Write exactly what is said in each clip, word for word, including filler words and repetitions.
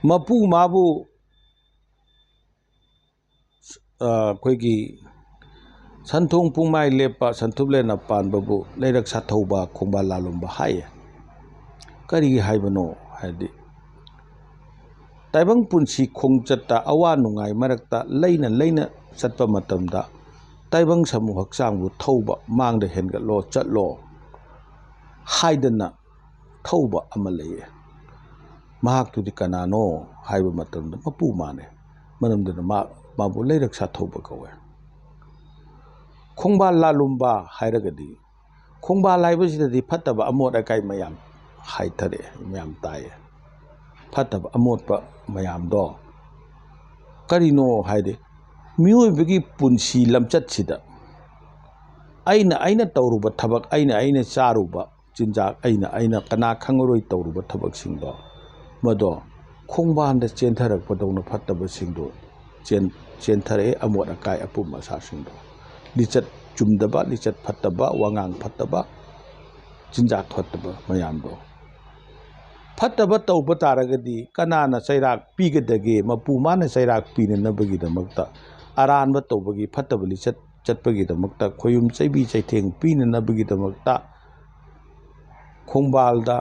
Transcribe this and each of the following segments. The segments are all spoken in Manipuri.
ꯃꯄꯨ ꯃꯥꯕꯨ, ꯑ, ꯑꯩꯈꯣꯏꯒꯤ ꯁꯟꯊꯣꯡ ꯄꯨꯡꯃꯥꯏ ꯂꯦꯞꯄ ꯁꯟꯊꯨꯞꯂꯦꯟꯅ ꯄꯥꯟꯕꯕꯨ ꯂꯩꯔꯛ ꯁꯥꯊꯧꯕ ꯈꯣꯡꯕꯥꯜ ꯂꯥꯂꯣꯝꯕ ꯍꯥꯏꯌꯦ꯫ ꯀꯔꯤꯒꯤ ꯍꯥꯏꯕꯅꯣ ꯍꯥꯏꯗꯤ, ꯇꯥꯏꯕꯪ ꯄꯨꯟꯁꯤ ꯈꯣꯡꯆꯠꯇ ꯑꯋꯥ ꯅꯨꯡꯉꯥꯏ ꯃꯔꯛꯇ ꯂꯩꯅ ꯂꯩꯅ ꯆꯠꯄ ꯃꯇꯝꯗ ꯇꯥꯏꯕꯪ ꯁꯃꯨ ꯍꯛꯆꯥꯡꯕꯨ ꯊꯧꯕ, ꯃꯥꯡꯗ ꯍꯦꯟꯒꯠꯂꯣ, ꯆꯠꯂꯣ ꯍꯥꯏꯗꯅ ꯊꯧꯕ ꯑꯃ ꯂꯩꯌꯦ꯫ ꯃꯍꯥꯛꯇꯨꯗꯤ ꯀꯅꯥꯅꯣ ꯍꯥꯏꯕ ꯃꯇꯝꯗ ꯃꯄꯨ ꯃꯥꯅꯦ꯫ ꯃꯔꯝꯗꯨꯅ ꯃꯥ, ꯃꯥꯕꯨ ꯂꯩꯔꯛ ꯁꯥꯊꯧꯕ ꯀꯧꯋꯦ꯫ ꯈꯣꯡꯕꯥꯜ ꯂꯥꯂꯨꯝꯕ ꯍꯥꯏꯔꯒꯗꯤ, ꯈꯣꯡꯕꯥꯜ ꯍꯥꯏꯕꯁꯤꯗꯗꯤ ꯐꯠꯇꯕ ꯑꯃꯣꯠ ꯑꯀꯥꯏ ꯃꯌꯥꯝ ꯍꯥꯏꯊꯔꯛꯑꯦ, ꯃꯌꯥꯝ ꯇꯥꯏꯌꯦ꯫ ꯐꯠꯇꯕ ꯑꯃꯣꯠꯄ ꯃꯌꯥꯝꯗꯣ ꯀꯔꯤꯅꯣ ꯍꯥꯏꯗꯤ, ꯃꯤꯑꯣꯏꯕꯒꯤ ꯄꯨꯟꯁꯤ ꯂꯝꯆꯠꯁꯤꯗ ꯑꯩꯅ, ꯑꯩꯅ ꯇꯧꯔꯨꯕ ꯊꯕꯛ, ꯑꯩꯅ, ꯑꯩꯅ ꯆꯥꯔꯨꯕ ꯆꯤꯟꯖꯥꯛ, ꯑꯩꯅ, ꯑꯩꯅ ꯀꯅꯥ ꯈꯪꯉꯔꯣꯏ ꯇꯧꯔꯨꯕ ꯊꯕꯛꯁꯤꯡꯗꯣ, ꯃꯗꯣ ꯈꯣꯡꯕꯥꯟꯗ ꯆꯦꯟꯊꯔꯛꯄꯗꯧꯅ ꯐꯠꯇꯕꯁꯤꯡꯗꯣ ꯆꯦꯟ-, ꯆꯦꯟꯊꯔꯛꯑꯦ, ꯑꯃꯣꯠ ꯑꯀꯥꯏ ꯑꯄꯨꯝ ꯑꯁꯥꯁꯤꯡꯗꯣ꯫ ꯂꯤꯆꯠ ꯆꯨꯝꯗꯕ, ꯂꯤꯆꯠ ꯐꯠꯇꯕ, ꯋꯥꯉꯥꯡ ꯐꯠꯇꯕ, ꯆꯤꯟꯖꯥꯛ ꯐꯠꯇꯕ ꯃꯌꯥꯝꯗꯣ꯫ ꯐꯠꯇꯕ ꯇꯧꯕ ꯇꯥꯔꯒꯗꯤ ꯀꯅꯥꯅ ꯆꯩꯔꯥꯛ ꯄꯤꯒꯗꯒꯦ? ꯃꯄꯨ ꯃꯥꯅ ꯆꯩꯔꯥꯛ ꯄꯤꯅꯅꯕꯒꯤꯗꯃꯛꯇ, ꯑꯔꯥꯟꯕ ꯇꯧꯕꯒꯤ, ꯐꯠꯇꯕ ꯂꯤꯆꯠ ꯆꯠꯄꯒꯤꯗꯃꯛꯇ, ꯈꯣꯌꯨꯝ ꯆꯩꯕꯤ ꯆꯩꯊꯦꯡ ꯄꯤꯅꯅꯕꯒꯤꯗꯃꯛꯇ ꯈꯣꯡꯕꯥꯜꯗ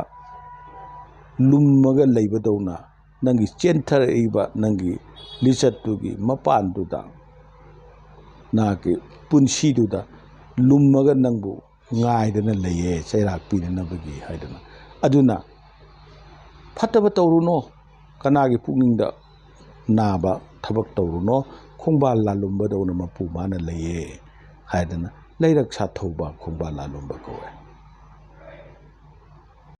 ꯂꯨꯝꯃꯒ ꯂꯩꯕꯗꯧꯅ ꯅꯪꯒꯤ ꯆꯦꯟꯊꯔꯛꯏꯕ ꯅꯪꯒꯤ ꯂꯤꯆꯠꯇꯨꯒꯤ ꯃꯄꯥꯟꯗꯨꯗ, ꯅꯍꯥꯛꯀꯤ ꯄꯨꯟꯁꯤꯗꯨꯗ ꯂꯨꯝꯃꯒ ꯅꯪꯕꯨ ꯉꯥꯏꯗꯅ ꯂꯩꯌꯦ, ꯆꯩꯔꯥꯛ ꯄꯤꯅꯅꯕꯒꯤ ꯍꯥꯏꯗꯅ꯫ ꯑꯗꯨꯅ ꯐꯠꯇꯕ ꯇꯧꯔꯨꯅꯣ, ꯀꯅꯥꯒꯤ ꯄꯨꯛꯅꯤꯡꯗ ꯅꯥꯕ ꯊꯕꯛ ꯇꯧꯔꯨꯅꯣ, ꯈꯣꯡꯕꯥꯜ ꯂꯥꯂꯨꯝꯕꯗꯧꯅ ꯃꯄꯨ ꯃꯥꯅ ꯂꯩꯌꯦ ꯍꯥꯏꯗꯅ ꯂꯩꯔꯛ ꯁꯥꯊꯧꯕ ꯈꯣꯡꯕꯥꯜ ꯂꯥꯂꯨꯝꯕ ꯀꯧꯋꯦ꯫